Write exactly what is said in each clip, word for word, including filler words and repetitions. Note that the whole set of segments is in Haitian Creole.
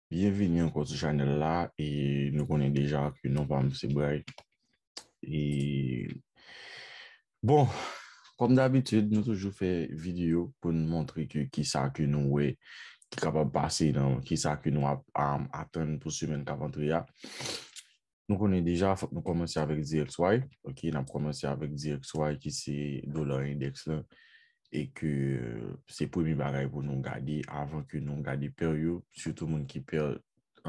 Byenvini ankò sou chanèl la, e nou konnen deja ke non pa m se Bray. E, bon, kòm dabitid, nou toujou fè videyo pou n montre ke kisa ke nou wè ki kapab pase nan kisa ke nou ap, um, atann pou semèn k ap antre a. Nou konnen deja, fòk nou kòmanse avèk D X Y. Ok, n ap kòmanse avèk D X Y ki se dola endèks lan. E ke se premye bagay pou nou gade avan ke nou gade pè yo, sitou moun ki pè,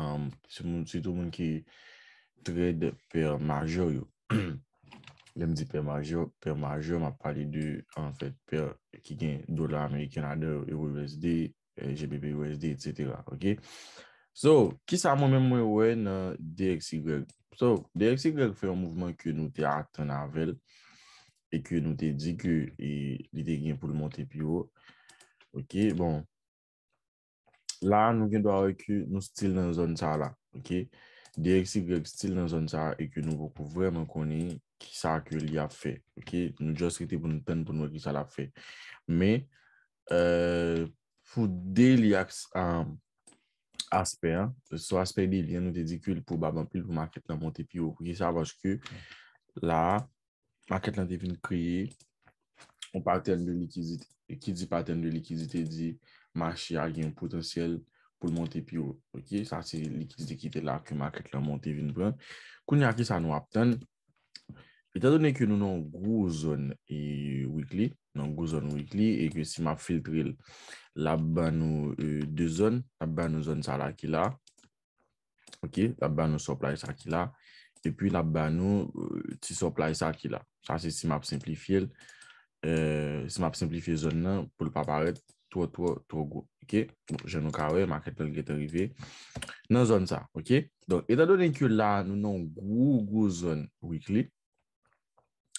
um, sitou moun, sitou moun ki trade pè majè yo. Lè m di pè majè, pè majè, m ap pale de, anfèt, pè ki gen dola ameriken ladan yo, euro U S D, eh, G B P U S D, et cetera. Ok? So, kisa mwen menm mwen wè nan D X Y? So, D X Y fè yon mouvman ke nou te atann avè l e ke nou te di ke, e, li te gen pou l monte pi wo. Ok, bon. La, nou gen dwa wè ke nou still nan zòn sa la. Ok? D X Y still nan zòn sa e ke nou poko vrèman konnen kisa ke li ap fè. Ok? Nou just rete pou nou tann pou nou wè kisa l ap fè. Men, eh, pou daily aks-, ah, aspè an, sou aspè daily an, nou te di ke li pwobab anpil pou maket lan monte pi wo. Poukisa? Paske la, maket lan te vin kreye yon patèn de likidite. E ki di patèn de likidite, di mache a gen yon potansyèl pou l monte pi wo. Ok, sa se likidite ki te la ke maket lan monte vin pran. Kounye a, kisa nou ap tann? Etandone ke nou nan yon gwo zòn, e, weekly, nan yon gwo zòn weekly, e ke si m ap filtre l, l ap ban nou, e, de zòn, l ap ban nou zòn sa la ki la. Ok, l ap ban nou supply sa ki la. Epi l ap ban nou, e, ti supply sa ki la. Sa se si m ap senplifye l. E, si m ap senplifye zòn nan pou l pa parèt twò, twò, twò gwo. Ok? Bon, jan nou ka wè, maket lan gentan rive nan zòn sa. Ok? Donk, etandone ke la, nou nan yon gwo, gwo zòn weekly,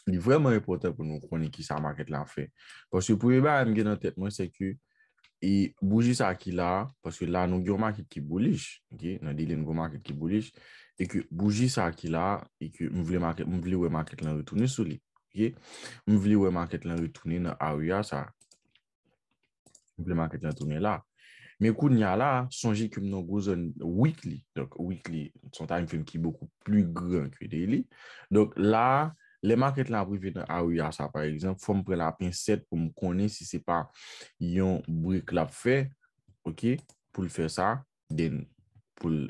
li vrèman enpòtan pou nou konnen kisa maket lan ap fè. Paske premye bagay m gen nan tèt mwen, se ke, e, bouji sa ki la, paske la, nou gen yon maket ki bullish, ok? Nan daily, nou gen yon maket ki bullish, e ke bouji sa ki la, e ke m vle maket, m vle wè maket lan retounen sou li. Ok? M vle wè maket lan retounen nan area sa. M vle maket lan tounen la. Men kounye a la, sonje ke m nan gwo zòn weekly. Donk, weekly, se yon time frame ki bokou pli gran ke daily. Donk, la, lè maket lan ap rive nan area sa, pa egzanp, fò m pran la pensèt pou m konnen si se pa yon break l ap fè, ok, pou l fè sa, then pou l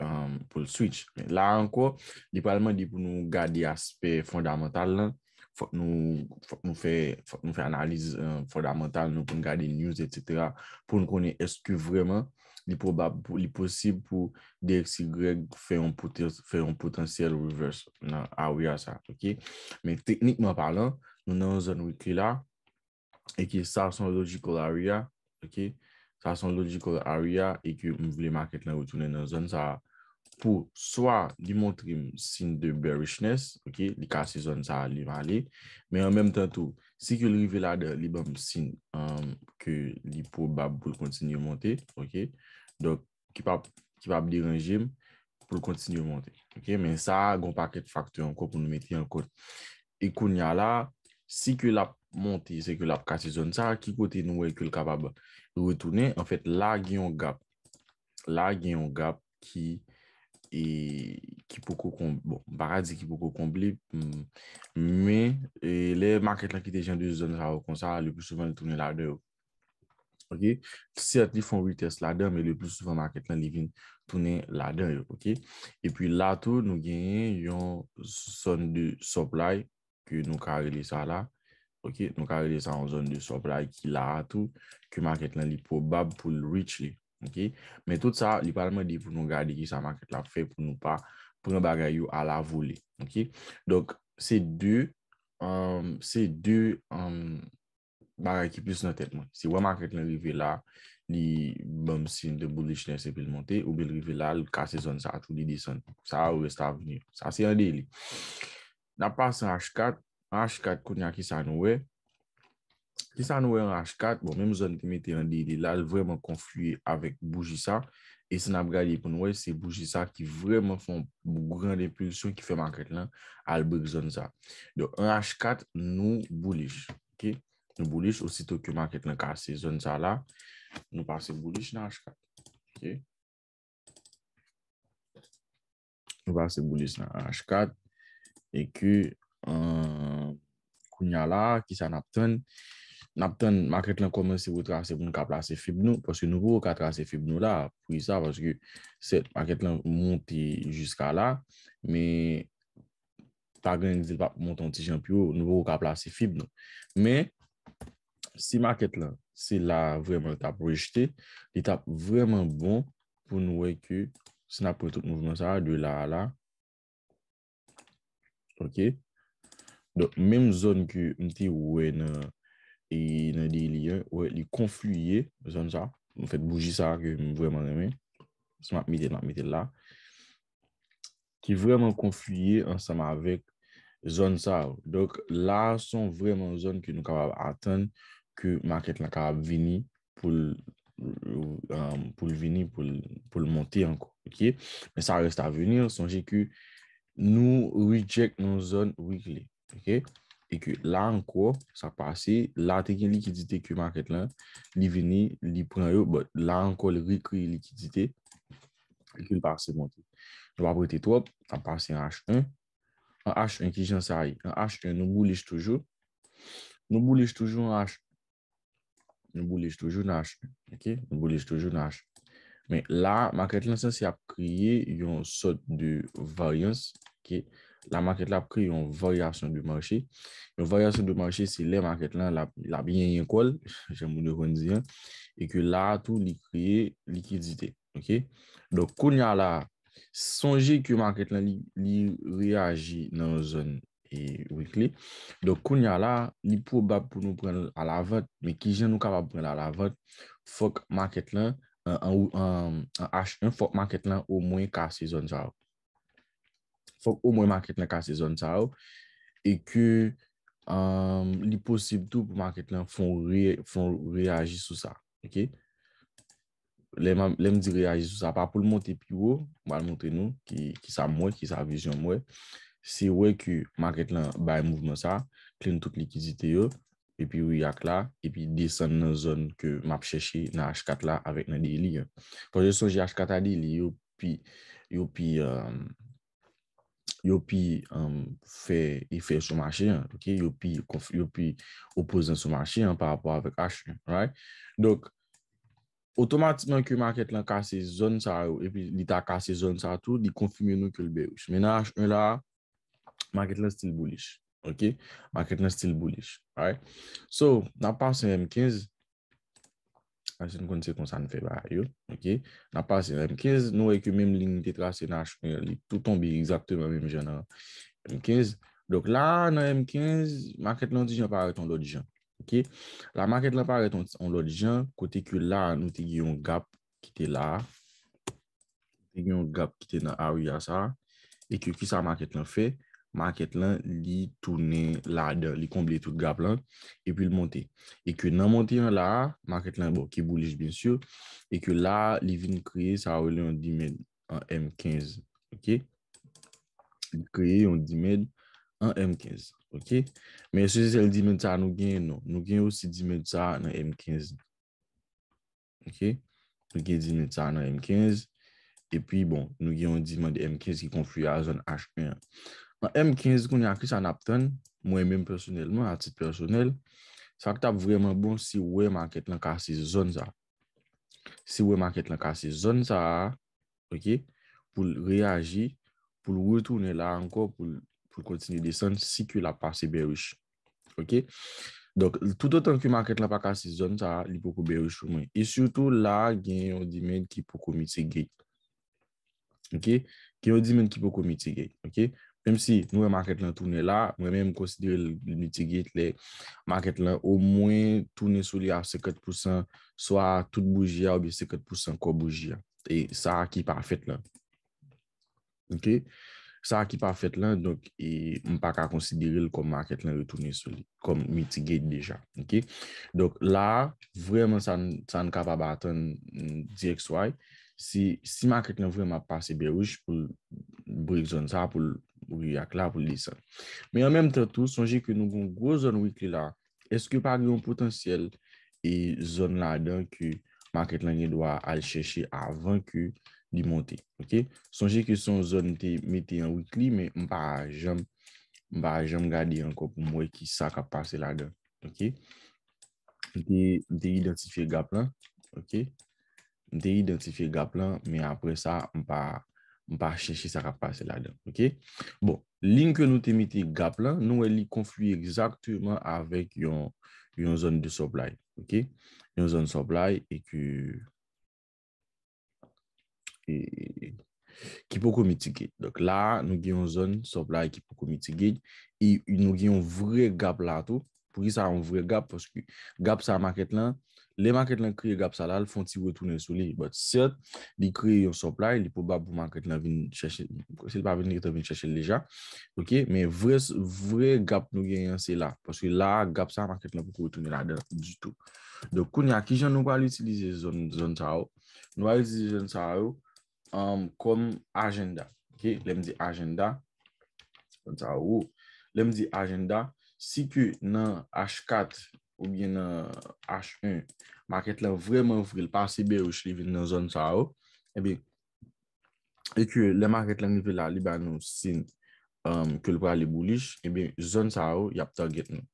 um, pou l switch. Men la ankò, li pral mande pou nou gade aspè fondamantal lan. Fòk nou, fòk nou fè, fòk nou fè analiz, um, fondamantal nou pou n gade news, et cetera, pou n konnen èske vrèman li pwobab, pou, li posib pou D X Y fè yon poten-, fè yon potansyèl reverse nan area sa, ok? Men teknikman palan, nou nan yon zòn weekly la, e ke sa se yon logical area, ok? Sa se yon logical area e ke m vle maket lan retounen nan zòn sa a pou swa li montre m siy de bearishness, ok? Li kase zòn sa a, li ale. Men an menm tan tou, si ke l rive ladan, li ban m siy, um, ke li pwobab pou l kontinye monte, ok? Donk, ki p ap, ki p ap deranje m pou l kontinye monte. Ok? Men sa a, gon pakèt faktè ankò pou nou mete an kont. E kounye a la, si ke l ap monte, se ke l ap kase zòn sa a, ki kote nou wè ke l kapab retounen? Anfèt, la gen yon gap. La gen yon gap ki, e, ki poko konb-, bon, m pa ka di ki poko konble, m, men, e, lè maket lan kite jan de zòn sa yo konsa, le pli souvan l tounen ladan yo. Ok? Sèt, li fè yon retest ladan, men le pli souvan maket lan, li vin tounen ladan yo. Ok? Epi la tou, nou genyen yon zòn de supply ke nou ka rele sa la. Ok? Nou ka rele sa yon zòn de supply ki la a tou, ke maket lan li pwobab pou l reach li. Ok? Men tout sa, li pral mande pou nou gade kisa maket la ap fè pou nou pa pran bagay yo a la vole. Ok? Donk, se de, um, se de, um, bagay ki plis nan tèt mwen. Si wè maket lan rive la, li ban m siy de bullishness epi l monte, oubyen l rive la, l kase zòn sa a tou, li desann. Sa a reste à venir. Sa se an daily. N ap pase an H kat. An H kat, kounye a, kisa nou wè? Kisa nou wè an H kat? Bon, menm zòn te mete an daily la, l vrèman konfliye avèk bouji sa. E si n ap gade pou nou wè, se bouji sa ki vrèman fè yon gran enpilsyon ki fè maket lan al break zòn sa. Donk, an H kat, nou bullish. Ok? Nou bullish, osito ke maket lan kase zòn sa la, nou pase bullish nan H kat. Ok? Nou pase bullish nan H kat. E ke, euh, kounye a la, kisa n ap tann? N ap tann market lan kòmanse retrase pou nou ka plase fib nou, paske nou poko ka trase fib nou la, pri sa, paske sèt, market lan monte jiska la, men pa gen anyen ki di l p ap monte yon ti jan pi wo, nou poko ka plase fib nou. Men, si market lan, se la vrèman l t ap rejte, li t ap vrèman bon pou nou wè ke si n ap pran tout mouvman sa a, de la a la, ok? Donk, menm zòn ke m te wè nan, e nan daily an, wè, li konfliye, zòn sa, an fèt, bouji sa ke m vrèman renmen. Si m ap mete l, m ap mete l la. Ki vrèman konfliye ansanm avèk zòn sa yo. Donk, la a se yon vrèman zòn ke nou kapab atann ke market lan kapab vini pou l, um, pou l vini, pou l, pou l monte ankò, ok? Men sa reste à venir, sonje ke nou reject nan zòn weekly, ok? E ke la ankò, sa pase, la te gen likidite ke market lan, li vini, li pran yo, but la ankò, li rekreye likidite, e ke l pase monte. Nou p ap rete twòp, n ap pase an H yen. An H yen, ki jan sa ye? An H yen, nou bullish toujou. Nou bullish toujou an H yen. Nou bullish toujou nan H yen, ok? Nou bullish toujou nan H yen. Men la, market lan sanse ap kreye yon sòt de varyans, ok? La, market la ap kreye yon varyasyon de mache. Yon varyasyon de mache, se lè market lan, l ap, l ap yenyen kò l, jan moun yo konn di an, e ke la a tou, li kreye likidite, ok? Donk, kounye a la, sonje ke market lan, li, li reyaji nan yon zòn e weekly. Donk, kounye a la, li pwobab pou nou pran l alavant, men ki jan nou kapab pran l alavant? Fòk market lan, an, an, an, an H yen, fòk market lan omwen kase zòn sa yo. Fòk omwen market lan kase zòn sa yo, e ke, um, li posib tou pou market lan fè yon re-, fè yon reyaji sou sa, ok? Lè m, lè m di reyaji sou sa, pa pou l monte pi wo, m pral montre nou ki, ki sa m wè, ki sa vizyon m wè. Se wè ke market lan bay mouvman sa, clean tout likidite yo, epi react la, epi desann nan zòn ke m ap chèche nan H kat la avèk nan daily an. Paske sonje H kat a daily, yo pi, yo pi, um, yo pi, um, fè efè sou mache an, ok? Yo pi konf-, yo pi opozan sou mache an pa rapò avèk H yen, right? Donk, otomatikman ke market lan kase zòn sa yo, epi li ta kase zòn sa tou, li konfime nou ke l bearish. Men nan H yen la, market lan still bullish, ok? Market lan still bullish, right? So, n ap pase M kenz, paske n konn se konsa n fè bagay yo, ok? N ap pase nan M kenz, nou wè ke menm liy li te trase nan H yen, li tou tonbe egzakteman menm jan nan M kenz. Donk la, nan M kenz, market lan yon ti jan parèt yon lòt jan, ok? La, market lan parèt yon, yon lòt jan, kote ke la, nou te gen yon gap ki te la, te gen yon gap ki te nan area sa, e ke kisa market lan fè? Market lan, li tounen ladan, li konble tout gap lan, epi l monte. E ke nan monte an la, market lan, bon, ki bullish, byen si, e ke la, li vin kreye sa yo rele yon demand an M kenz, ok? Li kreye yon demand an M kenz, ok? Men èske se sèl demand sa nou genyen? Non. Nou gen osi demand sa nan M kenz. Ok? Nou gen demand sa nan M kenz. Epi, bon, nou gen yon demand M kenz ki konfliye a zòn H yen an. Nan M kenz, kounye a, kisa n ap tann? Mwen menm pèsonèlman, a tit pèsonèl, sa k t ap vrèman bon, se wè market lan kase zòn sa. Se wè market lan kase zòn sa a, ok? Pou l reyaji, pou l retounen la ankò, pou l, pou l kontinye desann, si ke l ap pase bearish. Ok? Donk, toutotan ke market lan pa kase zòn sa a, li poko bearish pou mwen. E sitou la, gen yon demand ki poko mitigate. Ok? Gen yon demand ki poko mitigate. Ok? Menm si nou wè market lan tounen la, mwen menm m konsidere l mitigate lè market lan omwen tounen sou li a senkant pousan, swa tout bouji a oubyen senkant pousan kò bouji a. E sa ki pa fèt la. Ok? Sa ki pa fèt lan, donk, e, m pa ka konsidere l kòm market lan retounen sou li, kòm mitigate deja. Ok? Donk, la a, vrèman, sa n, sa n kapab atann, mm, D X Y, si, si market lan vrèman ap pase bearish pou l break zòn sa, pou l react la, pou l desann. Men an menm tan tou, sonje ke nou gen yon gwo zòn weekly la. Èske pa gen yon potansyèl e zòn ladan ke market lan gen dwa al chèche avan ke li monte. Ok? Sonje ke se yon zòn m te mete an weekly, men m pa janm, m pa janm gade ankò pou m wè ki sa k ap pase ladan. Ok? M te, m te idantifye gap lan. Ok? M te idantifye gap lan, men apre sa, m pa, m pa chèche sa k ap pase ladan. Ok? Bon, liy ke nou te mete gap lan, nou wè li konfliye egzakteman avèk yon, yon zòn de supply. Ok? Yon zòn supply e ke e, ki poko mitigate. Donk la, nou gen yon zòn supply ki poko mitigate e nou gen yon vre gap la tou. Poukisa yon vre gap? Paske gap sa market lan, lè market lan kreye gap sa la, l fè yon ti retounen sou li. But sèt, li kreye yon supply, li pwobab pou market lan vin chèche, si l pa vin gentan vin chèche l deja. Ok, men vre, vre gap nou genyen se la. Paske la, gap sa market lan poko retounen ladan ditou. Donk kounye a, kijan nou pral itilize zòn, zòn sa yo? Nou pral itilize zòn sa yo um, kòm ajanda. Ok? Lè m di ajanda, zòn sa yo wo. Lè m di ajanda, si ke nan H kat oubyen nan H en, market lan vrèman vre, l pase bearish, li vin nan zòn sa yo, ebyen, e ke lè market lan rive la, li ba nou siy um, ke l prale bullish, ebyen, zòn sa yo, y ap target nou.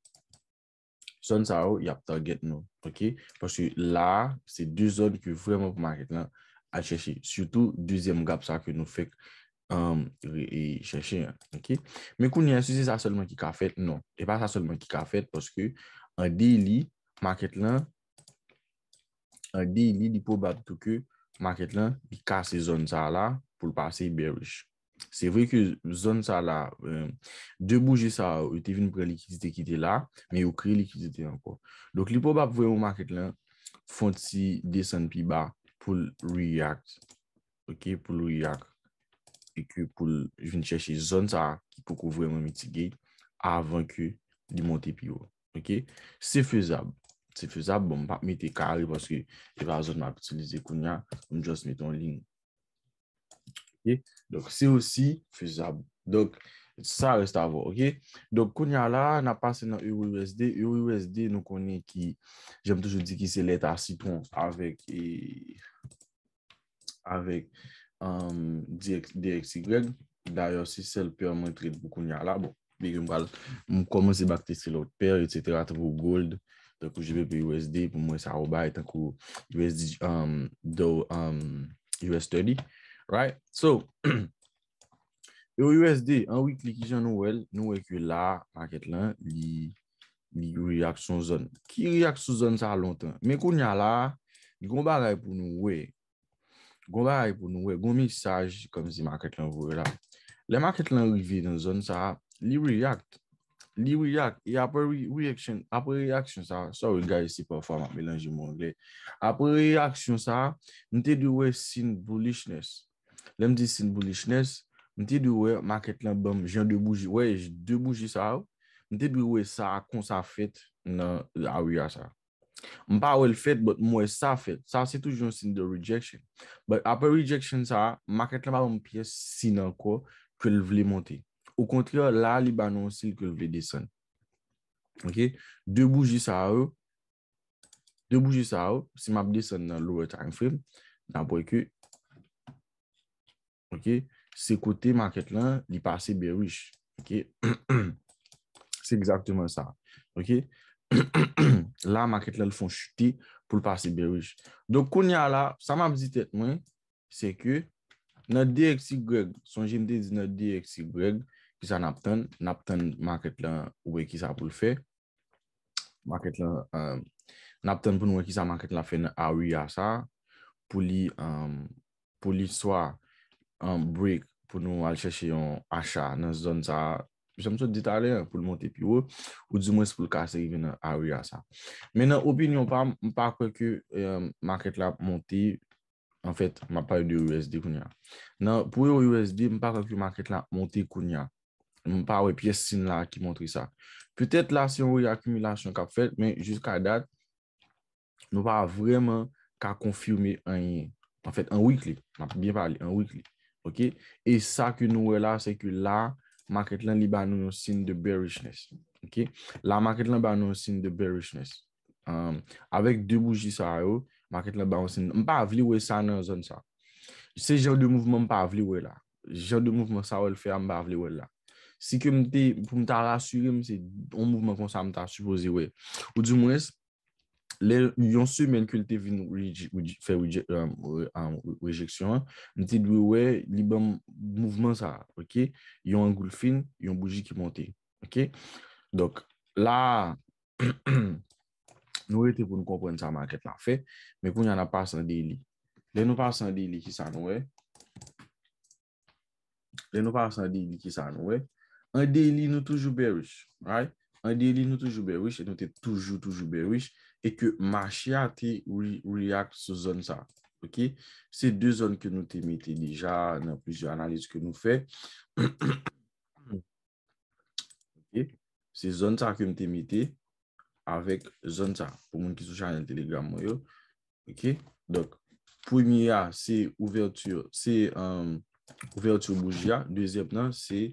Zòn sa yo, y ap target nou. Ok? Paske la, se de zòn ke vrèman pou market lan al chèche. Sitou dezyèm gap sa ke nou fèk um, re- e chèche an. Ok? Men kounye a, èske se sa sèlman ki ka fèt? Non. E pa sa sèlman ki ka fèt, paske an daily, market lan, an daily, li pwobab tou ke market lan, li kase zòn sa la pou l pase bearish. Se vre ke zòn sa la, euh, de bouji sa yo, yo te vin pran likidite ki te la, men yo kreye likidite ankò. Donk, li pwobab vrèman market lan fè yon ti desann pi ba pou l react, ok, pou l react, e ke pou l vin chèche zòn sa ki poko vrèman mitigate avan ke li monte pi wo, ok? Se fezab. Se fezab, bon, m p ap mete kare paske se pa zòn m ap itilize kounye a, m just mete yon liy. Ok? Donk, se osi fezab. Donk, sa reste à voir, ok? Donk, kounye a la, n ap pase nan Euro U S D. Euro U S D, nou konnen ki, jan m toujou di, ki se lèt a sitwon avèk, e, avèk um, D X, D X Y. Dayè, se sèl pè mwen trade pou kounye a la. Bon, byen ke m pral, m kòmanse backteste lòt pè, etsetera, tankou gold, tankou G B P U S D, pou m wè sa yo bay, tankou U S D, um, do, um, U S thirty, right? So, Euro U S D, an weekly, kijan nou wè l? Nou wè ke la, market lan, li, li react sou zòn. Ki react sou zòn sa lontan? Men kounye a la, li gon bagay pou nou wè. Gon bagay pou nou wè, gon mesaj kòmsi market lan voye la. Lè market lan rive nan zòn sa, li react. Li react. E apre re- reaction, apre reaksyon sa, sorry guys, se pafwa m ap melanje mo anglè. Apre reaksyon sa, m te dwe wè siy bullishness. Lè m di siy bullishness, m te dwe wè market lan ban m jan de bouji. Wè, de bouji sa yo, m te dwe wè sa konsa fèt nan area sa. M pa wè l fèt, but m wè sa fèt. Sa se toujou yon siy de rejection. But apre rejection sa, market lan pa ban m pyès siy ankò ke l vle monte. Okontrè, la, li ba nou yon siy ke l vle desann. Ok? De bouji sa yo, de bouji sa yo, si m ap desann nan lower time frame, n ap wè ke, ok, se kote market lan, li pase bearish. Ok? Se egzakteman sa. Ok? La, market lan, l fè yon chute pou l pase bearish. Donk, kounye a la, sa m ap di tèt mwen, se ke nan D X Y, sonje m te di nan D X Y, kisa n ap tann? N ap tann market lan, wè kisa pou l fè. Market lan, um, n ap tann pou nou wè kisa market lan ap fè nan area sa, pou li, um, pou li swa, um, break, pou nou al chèche yon acha nan zòn sa. Jan m sot di talè a, pou l monte pi wo, ou dimwens pou l kase rive nan area sa. Men nan opinyon pa m, m pa kwè ke, um, market la ap monte. Anfèt, m ap pale de U S D kounye a. Nan, pou Euro U S D, m pa kwè ke market la ap monte kounye a. M pa wè pyès siy la ki montre sa. Petèt la, se yon reakimilasyon k ap fèt, men jiska dat, nou pa vrèman ka konfime anyen. Anfèt, an weekly, m ap byen pale, an weekly. Ok? E sa ke nou wè la, se ke la, market lan, li ba nou yon siy de bearishness. Ok? La, market lan ba nou yon siy de bearishness. Um, avèk de bouji sa yo, market lan ba yon siy. M pa vle wè sa nan zòn sa. se jan de mouvman m pa vle wè la. Jan de mouvman sa w wè l fè a, m pa vle wè l la. Si ke m te, pou m ta rasire m, se yon mouvman konsa m ta sipoze wè. Ou di mwens, lè yon semèn ke l te vin reje- reje- fè reje- um, re- um, rejeksyon an, m te dwe wè li ban m mouvman sa, ok? Yon angoulfin, yon bouji ki monte, ok? Donk, la, nou rete pou nou konprann sa makèt la fè, men kounye a n ap pase an daily. Lè nou pase an daily, kisa nou wè? Lè nou pase an daily, kisa nou wè? An daily, nou toujou bearish, right? An daily, nou toujou bearish, e nou te toujou, toujou bearish, e ke mache a te re- react sou zòn sa, ok? Se de zòn ke nou te mete deja nan plizyè analiz ke nou fè. Ok? Se zòn sa ke m te mete avèk zòn sa. Pou moun ki sou chanèl Telegram mwen yo. Ok? Donk, premye a, se ouvèti, se um, ouvèti bouji a. Dezyèm nan, se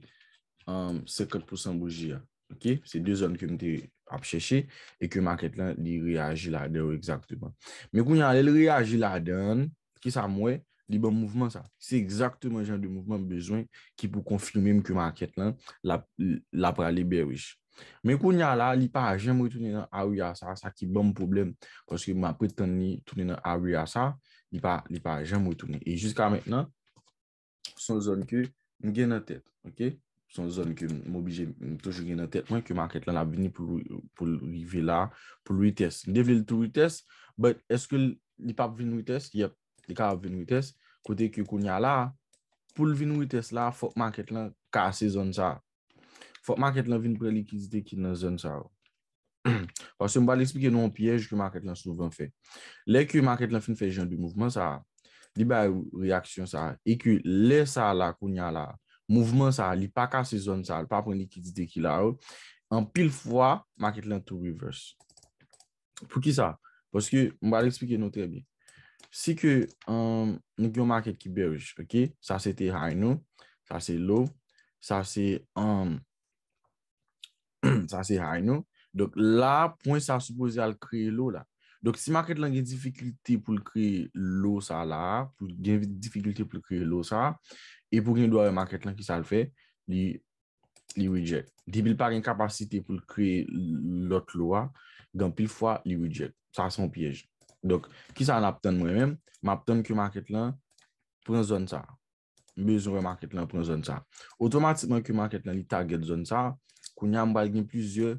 um, senkant pousan bouji a. Ok? Se de zòn ke m te ap chèche e ke makèt lan, li reyaji ladan yo egzakteman. Men kounye a, lè l reyaji ladan, kisa m wè? Li ban m mouvman sa. Se egzakteman jan de mouvman m bezwen ki pou konfime m ke makèt lan, l ap, l ap prale bearish. Men kounye a la, li pa janm retounen nan area sa, sa ki ban m pwoblèm. Paske m ap ret tann li tounen nan area sa, li pa, li pa janm retounen. E jiska mentnan, se yon zòn ke m gen nan tèt, ok? Se yon zòn ke m oblije, m toujou gen nan tèt mwen ke makèt lan l ap vini pou l, pou l rive la, pou l retest. M te vle l tou retest, but èske l, li p ap vin retest? Yep, li kapab vin retest. Kote ke kounye a la, pou l vin retest la, fòk makèt lan kase zòn sa. Fòk makèt lan vin pran likidite ki nan zòn sa yo. Paske m pral eksplike nou yon pyèj ke makèt lan souvan fè. Lè ke makèt lan fin fè jan de mouvman sa, li bay reyaksyon sa, e ke lè sa la, kounye a la, mouvman sa, li pa kase zòn sa, li pa pran likidite ki la yo, anpil fwa, makèt lan tou reverse. Poukisa? Paske m pral eksplike nou trè byen. Si ke um, nou gen yon makèt ki bearish, ok? Sa se te high nou, sa se low, sa se um, sa se high nou. Donk la, pwen sa sipoze al kreye low la. Donk si makèt lan gen difikilte pou l kreye low sa la, pou l gen difikilte pou l kreye low sa, e pou gen dwa wè makèt lan kisa l fè, li, li reject. Depi l pa gen kapasite pou l kreye lòt low a, gen anpil fwa li reject. Sa se yon pyèj. Donk, kisa n ap tann mwen menm? M ap tann ke makèt lan pran zòn sa. M bezwen wè makèt lan pran zòn sa. Otomatikman ke makèt lan li target zòn sa, kounye a m pral gen plizyè,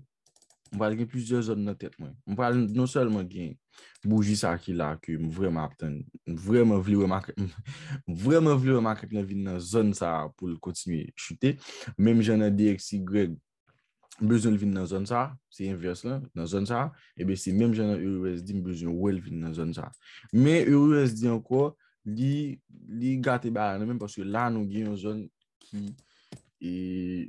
m pral gen plizyè zòn nan tèt mwen. M pral non sèlman gen bouji sa ki la ke m vrèman ap tann, m vrèman vle wè makèt, m vrèman vle wè makèt lan vin nan zòn sa pou l kontinye chute. Menm jan nan D X Y, m bezwen l vin nan zòn sa, se envès lan, nan zòn sa, ebyen se menm jan nan E U S D, m bezwen wè l vin nan zòn sa. Men E U S D ankò, li, li gate bagay la menm, paske la nou gen yon zòn ki, e,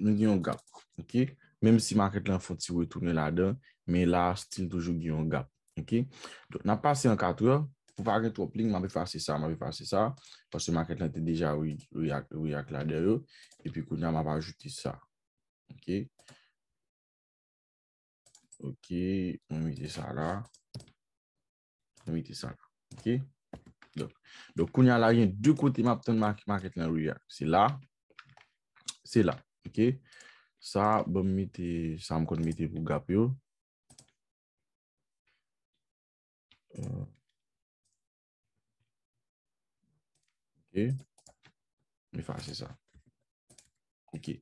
nou gen yon gap, ok? Menm si makèt lan fè yon ti retounen ladan, men la, still toujou gen yon gap, ok? Donk, n ap pase an katrè, pou pa gen twòp liy, m ap efase sa, m ap efase sa, paske makèt lan te deja re- react, react ladan yo, epi kounye a m ap ajoute sa. Ok. Ok, mwen mete sa la. Mwen mete sa la. Ok. Donk, donk kounye a la, gen de kote m ap tann mak- makèt lan react. Se la. Se la. Ok. Sa, bon, m mete, sa m konn mete pou gap yo. Euh, ok. M efase sa. Ok.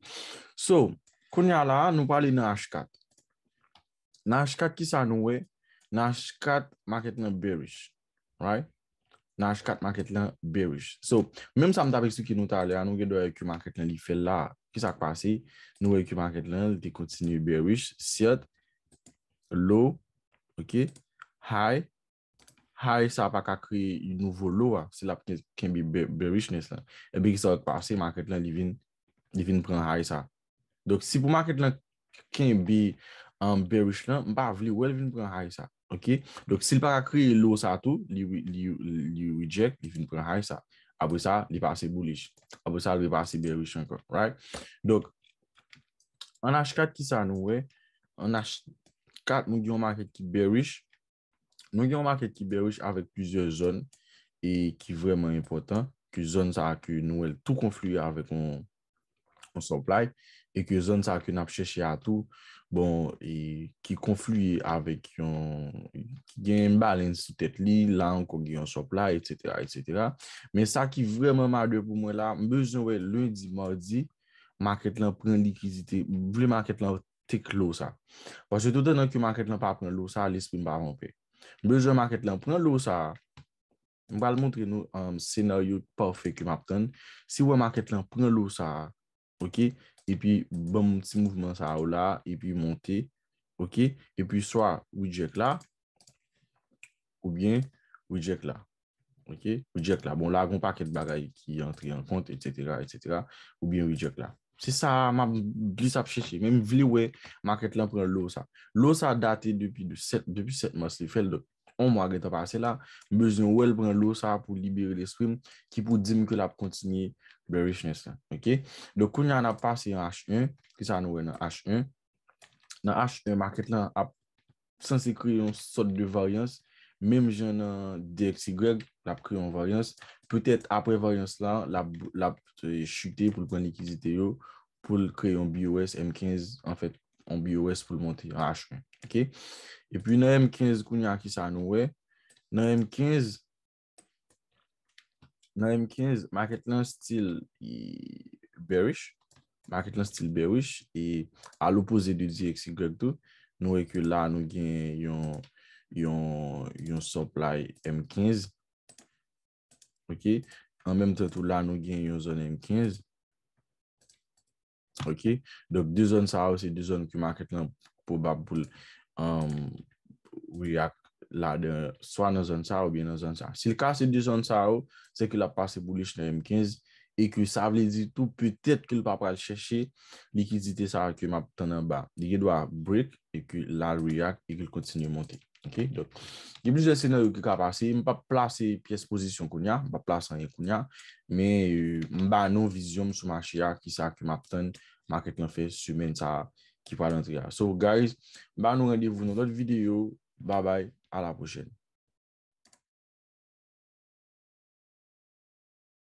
So, kounye a la, nou prale nan H kat. Nan H kat, kisa nou wè? Nan H kat, makèt lan bearish. Right? Nan H kat, makèt lan bearish. So, menm sa m t ap eksplike nou talè a, nou gen dwa wè ke makèt lan li fè l la. Kisa k pase? Nou wè ke makèt lan, li te kontinye bearish. Sèt, low, ok? High, high sa pa ka kreye yon nouvo low a, si l ap ken- kenbe be- bearishness lan. Ebyen, kisa k pase? Makèt lan, li vin, li vin pran high sa. Donk, si pou makèt lan kenbe um, bearish lan, m pa vle wè l vin pran high sa. Ok? Donk, si l pa ka kreye low sa tou, li, re- li, li reject, li vin pran high sa. Apre sa, li pase bullish. Apre sa, li pase bearish ankò. Right? Donk, an H kat, kisa nou wè? An H kat, nou gen yon makèt ki bearish. Nou gen yon makèt ki bearish avèk plizyè zòn e ki vrèman enpòtan. ke zòn sa a ke nou wè l tou konfliye avèk yon, yon supply, e ke zòn sa a ke n ap chèche a tou, bon, e ki konfliye avèk yon, ki gen yon imbalance sou tèt li, la ankò gen yon supply, et cetera, et cetera. Men sa ki vrèman made pou mwen la, m bezwen wè lendi, madi, market lan pran likidite, m vle market lan take low sa. Paske toutotan ke market lan pa pran low sa, lespri m pa anpè. M bezwen market lan pran low sa. M pral montre nou um, senaryo pafè ke m ap tann. Si w wè market lan pran low sa, ok, epi ban m ti mouvman sa yo la, epi monte, ok, epi swa reject la, oubyen reject la. Ok, reject la. Bon, la, gon pakèt bagay ki antre an kont, et cetera, et cetera, oubyen reject la. Se sa, m ap plis ap chèche. Men m vle wè market lan pran low sa. Low sa date depi de sèt, depi sèt mas li fè l. Donk, yon mwa gentan pase la. M bezwen wè l pran low sa pou libere lespri m, ki pou di m ke l ap kontinye bearishness la. Ok? Donk, kounye a, n ap pase an H un. Kisa nou wè nan H un? Nan H un, market lan ap sanse kreye yon sòt de varyans, menm jan nan D X Y, l ap kreye yon varyans. Petèt apre varyans la, l ap, l ap eh, chite pou l pran likidite yo, pou l kreye yon B O S M kenz, anfèt, yon B O S pou l monte an H un. Ok? Epi nan M kenz, kounye a, kisa nou wè? Nan M kenz, nan M kenz, market lan still bearish. Market lan still bearish. E a lopoze de D X Y tou, nou wè ke la, nou gen yon, yon, yon supply M kenz. Ok? An menm tan tou la, nou gen yon zòn M kenz. Ok? Donk, de zòn sa yo, se de zòn ke market lan pwobab pou l um, react ladan, swa nan zòn sa oubyen nan zòn sa. Si l kase de zòn sa yo, se ke l ap pase bullish nan M kenz e ke sa vle di tou petèt ke l pa pral chèche likidite sa ke m ap tann anba. Li gen dwa break e ke la l react e ke l kontinye monte. Ok, donk, gen plizyè senaryo ki ka pase. M p ap plase pyès pozisyon kounye a, m p ap plase anyen kounye a, men euh, m ba nou vizyon m sou mache a, kisa ke m ap tann market lan fè semèn sa a ki pral antre a. So, guys, m ba nou randevou nan lòt videyo. Bye bye, a la pwochèn.